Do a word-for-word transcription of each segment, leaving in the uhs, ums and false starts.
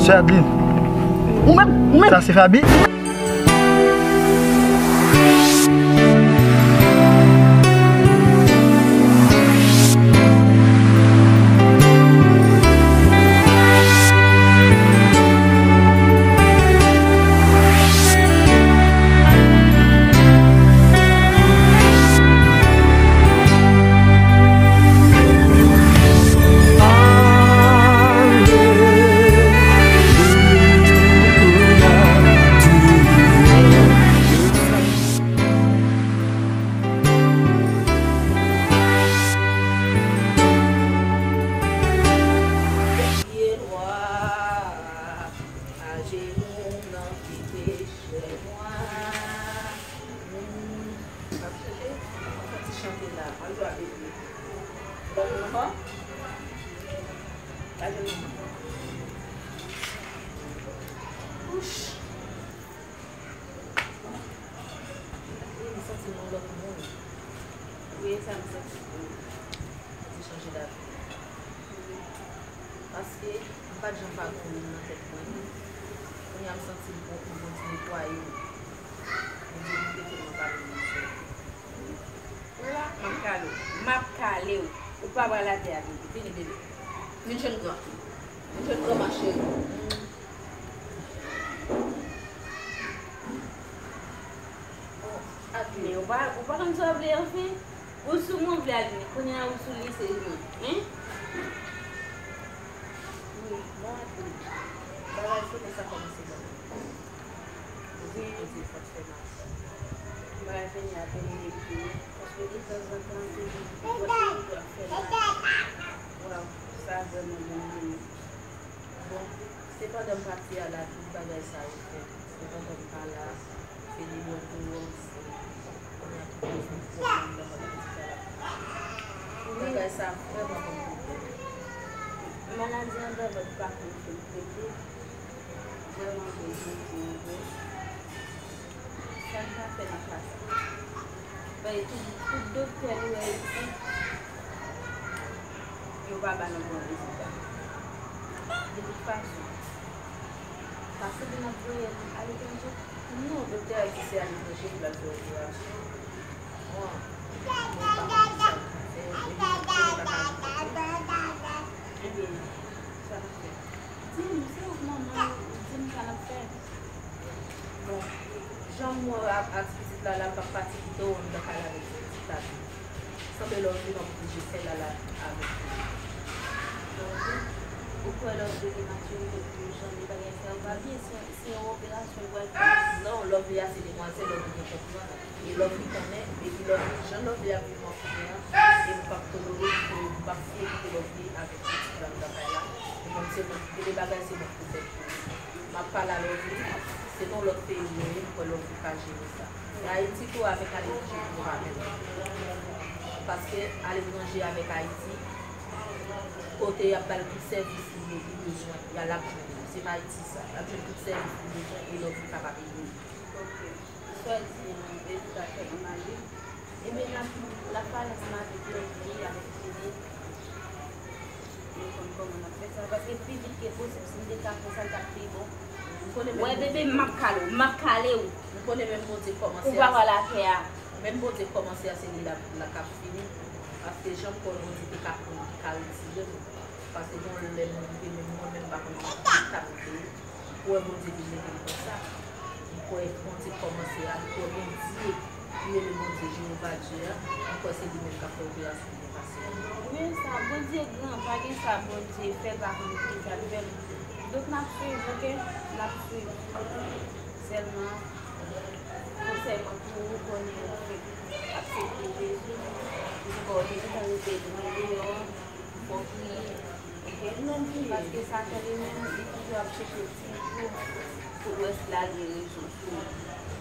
Sè Adeline. Ou menm, ou menm. Sa se Faby? Pye nwa, ajenou nan ki peche nwa. Hmm, m ap chèche yon ti chante la. Mwen dwe ap ekri. Bon, bon, bon. Ajenou. Ouch. Wi, m santi m yon lòt moun. Wi, sa m santi tou. Mwen te chanje lavi. Paske m pa t janm pa gen yon moun nan tèt mwen. Kounye a m santi m bon, m bon ti netwaye. Bondye li te tèlman pa menm moun sèl. Wè la, m ap kale w. M ap kale w. Ou pa pral atè a, bebe. Vini, bebe. Vin jwenn gran. Vin jwenn gran, ma chérie. Adline, ou pa, ou pa konn sa w vle anfen? Ou sou mwen vle Adline, kounye a ou sou li se mwen, hein? Wi, bon Adline. Bagay se konsa kòmanse bon. Wi. Bondye fòk fè mache. Bagay fini a vini epi paske detanzantan se li ki fòk se li ki ap fè mache. Waw, sa vrèman bon. Bon, se pandan m pati a la tout bagay sa yo fèt. Se pandan m pa la, se li mwen pou wòm, se kounye a pou bezwen pwòp anndan pandan m ti pa la. Bagay sa vrèman ban m pwoblèm. Maladi anndan vant pa konn fè l trete. Vrèman vre, jodi an vre. Sa n ka fè nan ka sa? Paske tout, tout doktè nou wè isit, yo pa ba nou bon rezilta. De tout fason, pa se pou n ap voye l aletranje? Non, doktè a di se aletranje pou l al fè operasyon. Bon, mwen pa konn kisa l ka fè, epi doktè yo pa ka di anyen. Ebyen, sa n ap fè? Di m, se ou k manman l, di m sa n ap fè. Bon, jan m wè a, a ti pitit la, la, l p ap pati kite w anndan kay la avèk ti pitit la tou. Sanble Lovely m ap oblije fè la, la avèk ou. Lovely, ou kwè Lovely gen matirite pou l janbe bagay sa yo? Pa bliye, se, se yon operasyon l pral fè. Non, Lovely a se demwazèl, Lovely gen konprann. E Lovely konnen, epi Lovely, jan Lovely ap viv an kounye a, e m p ap tolere pou, m p ap fouye kite Lovely avèk pitit la anndan kay la. E mwen, se mwen ki kite bagay, se mwen ki pou fè l pou li. M ap pale a Lovely, se nan yon lòt peyi yo ye, m kwè Lovely ka jere sa. E Ayiti tou avèk aletranje pou yo pa menm. Paske aletranje avèk Ayiti, kote y ap ba l tout sèvis li, li bezwen, y a l ap jwenn li. Se pa Ayiti sa. L ap jwenn tout sèvis li bezwen e Lovely kapab ede li. Ok. Swa di, e, edikatè an mari. Ebyen, n ap, n ap pale ansanm avèk Lovely, avèk Philippe. Yo konn kòman n ap fè sa. Paske pi vit ke posib, si n te ka fè sa, l t ap pi bon. Wè, bebe, m ap kale w, m ap kale w. M konnen menm Bondye kòmanse a. Ou pa pral atè a. Menm Bondye kòmanse a, se li l ap, l ap fini. Paske jan m kwè Bondye te ka pran, ka retire m. Paske gen yon lè mwen rive, menm mwen menm m pa konn ki ta m te ye. M kwè Bondye vin mete m konsa. M kwè Bondye kòmanse a, m kwè Bondye ki rele Bondye Jewova Dye a, m kwè se li menm k ap fè operasyon byen pase a. Men sa, Bondye gran, pa gen sa Bondye fè l pa konn ki sa l fè l. Donk n ap swiv, oke? N ap swiv. Sèlman, konsèy mwen pou ou, konnen ou fèk aksepte Jezi, ou se pa w te gentan rete lwen deyò, fò w priye, oke? Paske Satan li menm, li toujou ap chèche ti kou pou l wè si l al gen rezon sou ou,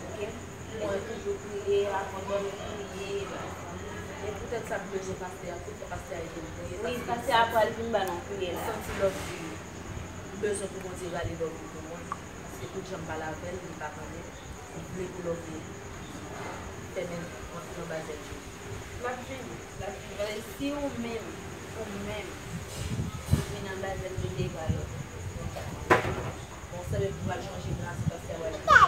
oke? Mwen toujou priye, avan dòmi priye. E poutèt sa m bezwen pastè a, poutèt pastè a ede m priye. Wi, pastè a pral vin ba nou priyè la. M santi Lovely, m bezwen pou Bondye rale Lovely pou mwen. Paske tout jan m pale avè l, li pa tande. M vle pou Lovely fèmen antre nan bazèl Jezi. L ap vini, l ap vini. Paske si ou menm, ou menm, ou vin nan bazèl Jezi, e pa lòt. Mwen pral chanje glas paske mwen chanje.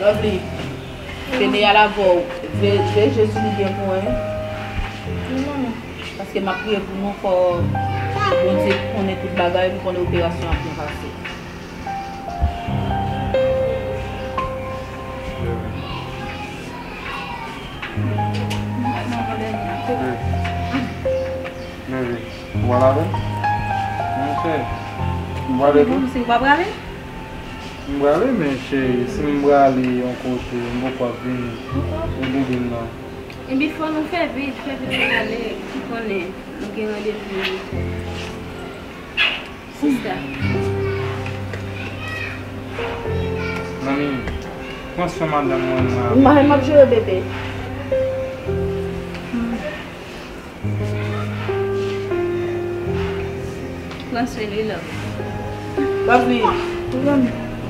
Lovely, Fene al avè w. Ve, ve Jezi li gen pou mwen. Wi, manman. Paske m ap priye pou nou, fò Bondye konnen tout bagay, pou konnen operasyon ap byen pase. Bebe, ou pral ale? Monchè, m pral ale tou. Si w pa prale? M prale, men cheri, si m prale yon kote, m poko ap vini. Ou bliye m nan. Epi fò nou fè vit, fè vit pou n ale. Ou konnen, nou gen randevou. Sista. Manmi, pran swen madanm mwen nan. Mwen, m ap jere bebe. Pran swen li, love. Lovely,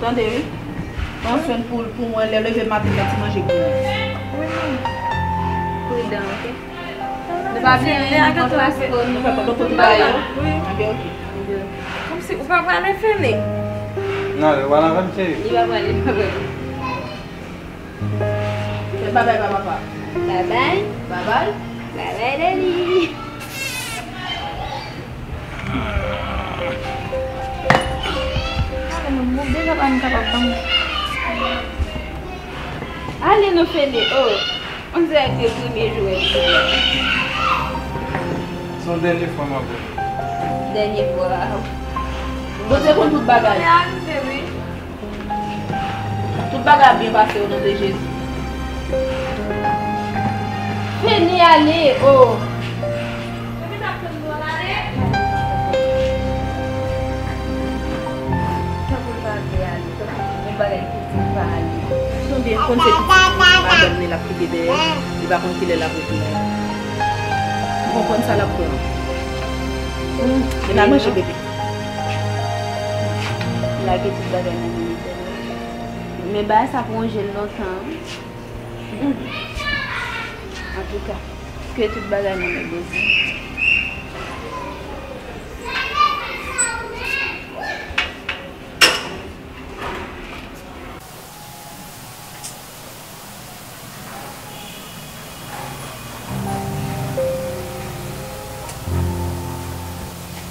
tande wi. Pran swen pou, pou mwen, lè leve maten, fè ti manje pou mwen. Pridan, oke? Nou pa bliye, nou pran paspò nou. Fè foto bay yo. Wi. Anben, oke. Kòmsi ou pa prale, Fene? Non, li pral avè m, cheri. Li pa prale, li pa prale. Fè babay pa papa. Babay. Babay. Babay, Dani. Ale, mwen, mwen deja pa m kapab ban m. Ale, nou, Fene, oh. On dirèk se premye jou wè li. Se yon dènye fwa m ap wè. Dènye fwa. Bondye konn tout bagay. Tout bagay ap byen pase o non de Jezi. Fene ale, oh. Tankou l pa vle ale, tankou yon bagay ki di l pa ale. Sonde konn se pitit madanm li l ap kite dèyè, li pa konn kilè l ap retounen. M konprann sa l ap pran. Vin al manje, bebe. Lage tout bagay nan men Letènèl. Men bagay sa pran yon jèn lontan. Antouka, ke tout bagay nan men Bondye.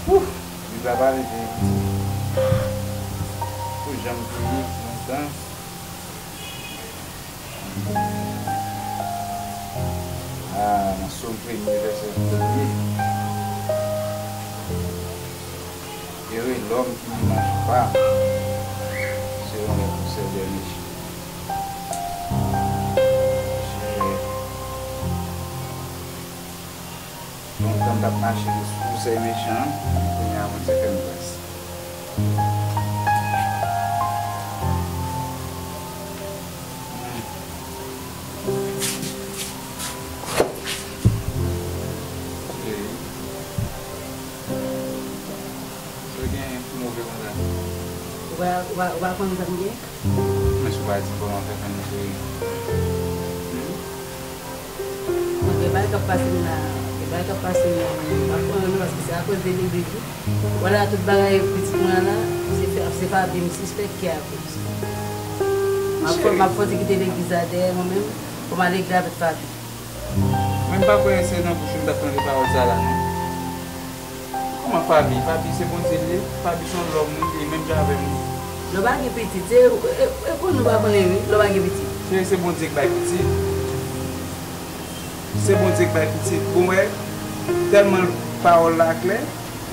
Ouf! Bib la pale byen wi. Pou jan m te ye lontan. Ah, nan Sòm premye, vèsè premye. Ere lòm ki ne mange pas selon les conseils des méchants. Lontan m t ap mache sou konsèy mechan, kounye a Bondye fè m gras. Cheri, sa w gen pou move konsa? Ou pa, ou pa, ou pa konn sa m gen? Men si w pa di m kòman fè fè move? Hmm? Mwen gen bagay k ap pase m la, gen bagay k ap pase m la, mwen pa konn non, paske se akoz de legliz wi. Wè la tout bagay pitit mwen an la, se fè, se Faby m sispèk ki akoz. M ap fò, m ap fò ti kite legliz la dèyè mwen menm, pou m al regle avèk Faby. Mwen m pa kwè se nan bouch ou m t ap tande pawòl sa la non. Kòman Faby? Faby se Bondye l ye. Faby se yon lòm wi, li menm jan avè m wi. Lè w pa gen pitit, se, e, e, e pou nou pa konnen wi, lè w pa gen pitit. Cheri, se Bondye k bay pitit. Se Bondye k bay pitit. Bon, wè, tèlman pawòl la klè,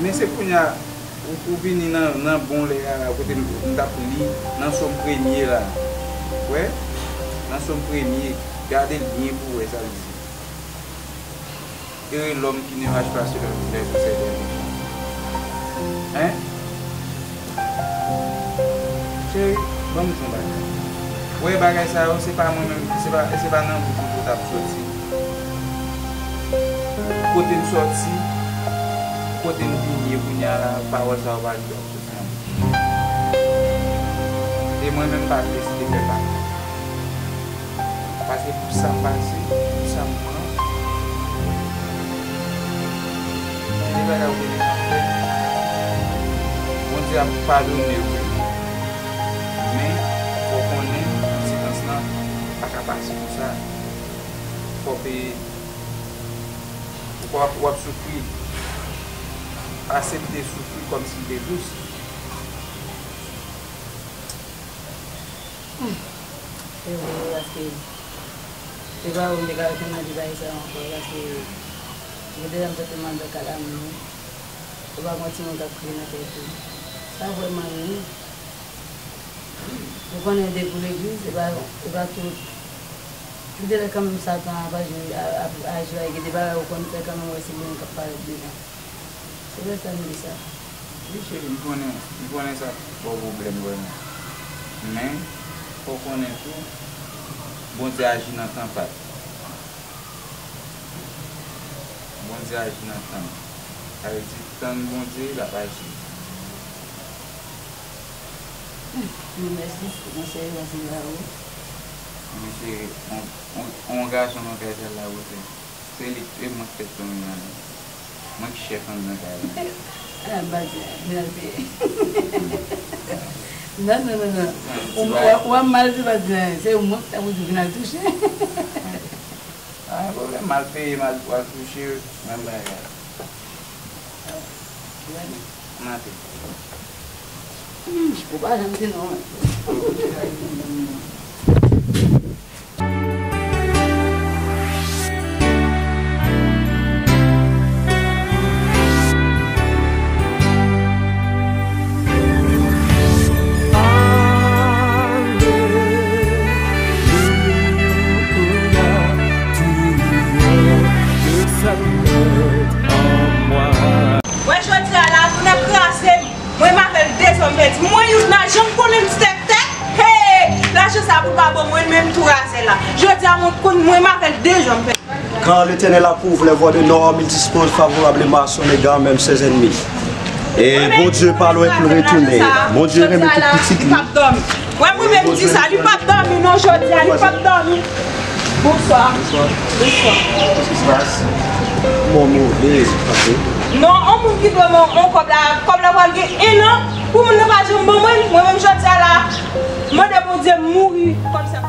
men se kounye a ou, ou vini nan, nan bon lè a la, kote m, m t ap li nan Sòm premye la. Wè, nan Sòm premye. Gade l byen pou w wè sa l di. Heureux l'homme qui ne marche pas selon les conseils des méchants. Hein? Cheri, ban m di w yon bagay. Ou wè bagay sa yo, se pa mwen menm, se pa, se pa nan bouch ou pou t ap sòti. Kote m sòti, kote m vin ye kounye a la, pawòl sa yo pa dwe ap sòti nan bouch mwen. E mwen menm m pa deside fè pa. Paske pou sa m pase, pou sa m pran, gen de bagay ou te gentan fè. Bondye ap padone w wi. Men, fò w konnen konsekans lan pa ka pase konsa. Fò w peye. Ou pa w ap soufri. Asepte soufri kòmsi l te dous. Hmm. Se vre, paske se pa ou m te ka rekonèt bagay sa ankò, paske gen de lè m santi m anndan kalamite. Ou pa gon timoun k ap kriye nan tèt ou. Sa vrèman wi. Ou konnen de pou legliz, se pa, se pa tout. Gen de lè kanmenm Satan ap aji, ap, ap aji, gen de bagay ou konn fè kanmenm, ou wè se moun k ap parèt devan. Se vre sa m di sa. Wi, cheri, m konnen, m konnen sa ba w pwoblèm vrèman. Men, fò w konnen tou, Bondye aji nan tan pa l. Bondye aji nan tan l. Sa vle di, tann Bondye, l ap aji. Mèsi pou konsèy ou ba ou. Men cheri, on, on, on gason nan kay sa la, ou fè. Se li, se mwen k fè timoun nan. Mwen k chèf anndan kay la. Ah, Badia, vin al peye. Non, non, non, non. Ou, ou, ou ap mal di Badia, se mwen k ta pou di vin al touche. Ah, pa gen pwoblèm, mal peye, mal, mal touche, menm bagay. Mate. Hmm, ou pa janm di non. Wè jodi a la, pou nèg kraze m, mwen m avè l de zòm pèdi. Mwen youn la, janm konnen m stèk tèt. Hey! Lajan sa pou l pa ban mwen, men m tou raze la. Jodi a, mwen konn mwen m avè l de zòm pèdi. Quand l'Éternel approuve, les vents du nord, il dispose favorablement à son égard, même ses ennemis. E Bondye pa lwen pou l retounen. Bondye renmen tout pitit li. Wè, mwen menm di sa, li p ap dòmi non, jodi a, li p ap dòmi. Bonswa. Bonswa. Kòman w ye? Non, on moun ki dwe mwen on kòb la, kòb la pral gen en an, pou moun nan pa janm ban mwen l, mwen menm jodi a la, mande Bondye m mouri kòb sa.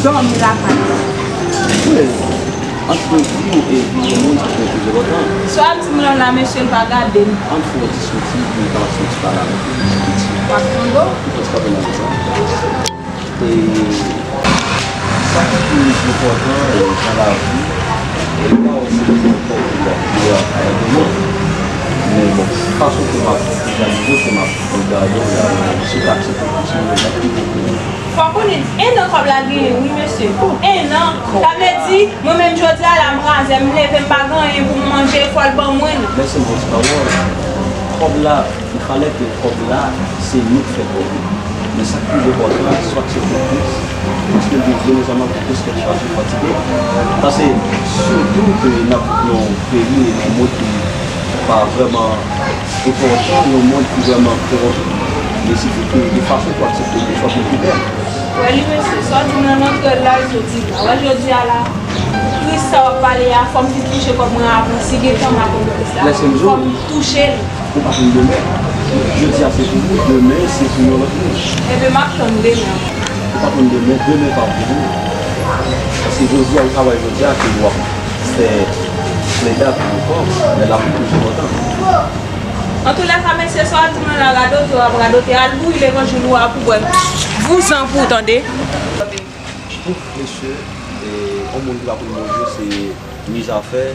Dòmi lakay ou. Wi. Ant mwen di w e yon moun ki fè plis enpòtan. Swa m di moun nan la, mesye, l pa gade m. Ann fè yon ti soti, pou nou kapab fè yon ti pale avèk nou, ti piti. W ap tande w? Yon ti kanpe nan sa. E sa ki pi enpòtan, e, nan lavi, e, pa w se yon kòb ki ap, ki ap, ki ap, men bon, fason ke m ap vizalize w, ke m ap gade w la, si w ta aksepte kontinye, l ap pi bon pou ou. Fò w konnen, en an kòb la genyen, wi, mesye. En an. Sa vle di, mwen menm jodi a la, m razè, m leve, m pa gen anyen pou m manje, fò l ban mwen l. Lèse m di w ti pawòl. Kòb la, il fallait que kòb la, se nou k fè kòb li. Men sa k pi enpòtan, se w aksepte Kris. Paske l di, venez à moi, vous tous qui êtes chargés, fatigués. Paske, sitou ke n ap viv nan yon peyi, nan yon mond ki pa vrèman enpòtan, yon mond ki vrèman kòwonpi. Men si tout, de fason pou aksepte Kris, w ap gen pwoblèm. Wè li mesye, sa w di m nan antre l la, l soti la. Wè jodi a la, Kris sa w ap pale a, fò m fin touche kòb mwen avan, si gen tan m ap pran Kris la. Lèse m di w. Fò m touche l. Ou pa konn demen. Jodi a se pou ou, demen se pou yon lòt moun. Ebyen, m ap tann demen an. Ou pa konn demen, demen pa pou ou. Paske jodi a, ou travay jodi a, ke w ap fè, Medam, ankò, men la pou toujou kontan. Antoulèka, mesye, sa w ap di mwen la, radote w ap radote, al bouyi levanjil ou a pou bwè. Vouzan pou w tande. Ouf, mesye, e, yon moun ki pa konn Bondye, se mizafè.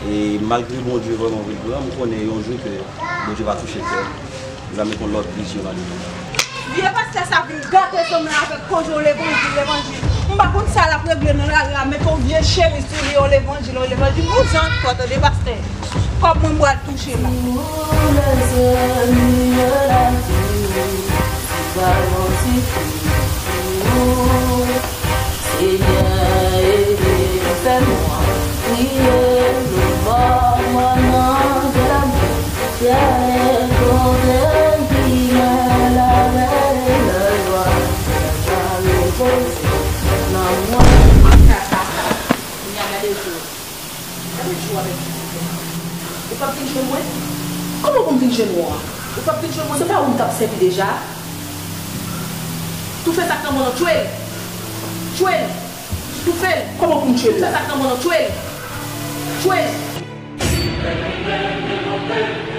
E malgre Bondye vrèman vle gran, m konnen yon jou ke Bondye va touche kè. Li va mete yon lòt vizyon ladan nou. Vye pastè sa vin gate sonmen avèk koze yon levanjil, levanjil. M pa konn sa l ap regle nan lari a, mete yon vye chemiz sou li, yon levanjil, yon levanjil. Vouzan ankò, tande pastè. Kòb mwen m pral touche la. Ou bezwen miye lavi, ti pa yon ti fi. Senyè, ede m, fè mwen priye, louvri mwen nan zye lanmou, fè kote ki mwen lave lè lwa, fè pa repoze nan mwen. Sa, sa, sa. Kounye a gade je w. Gade je w avèk je w. Ou p ap vin jwenn mwen? Kòman pou m vin jwenn ou an? Ou p ap vin jwenn mwen? Se pa ou m t ap sèvi deja? Toufe sa k nan men w, tchwe l! Tchwe l! Toufe l! Kòman pou m tchwe l la? Toufe sa k nan men w, tchwe l! Tchwe l!